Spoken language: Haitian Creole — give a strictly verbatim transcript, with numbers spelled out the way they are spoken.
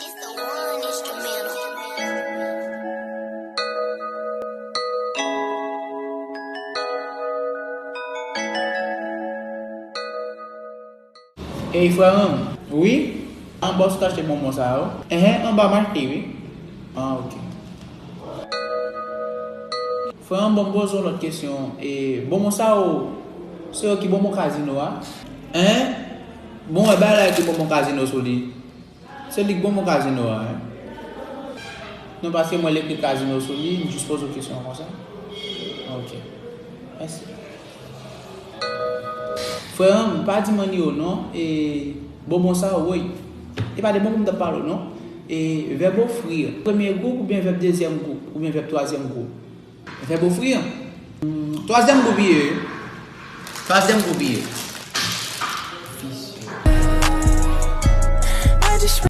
It's the one instrumental. Ey, frè m. Wi? Anba w sot achte bonbon sa yo? Enhen, anba m achte, wi. Ah, ok. Frè m, bon, m poze w lòt kesyon. E, bonbon sa yo, se yo ki bonbon kazino a? Enhen? Bon, wè, bay la ki bonbon kazino sou li. Se li k bonbon kazino a, wi. Non, paske mwen li ekri kazino sou li, m jis poze w kesyon an konsa. Ok. Mèsi. Frè m, pa di m anni yo non. E bonbon sa yo, woy. E pa de bonbon m t ap pale w non. E vèb ofrir. Premye gwoup oubyen vèb dezyèm gwoup, oubyen vèb twazyèm gwoup? Vèb ofrir. Hmm, twazyèm gwoup li ye. Twazyèm gwoup li ye.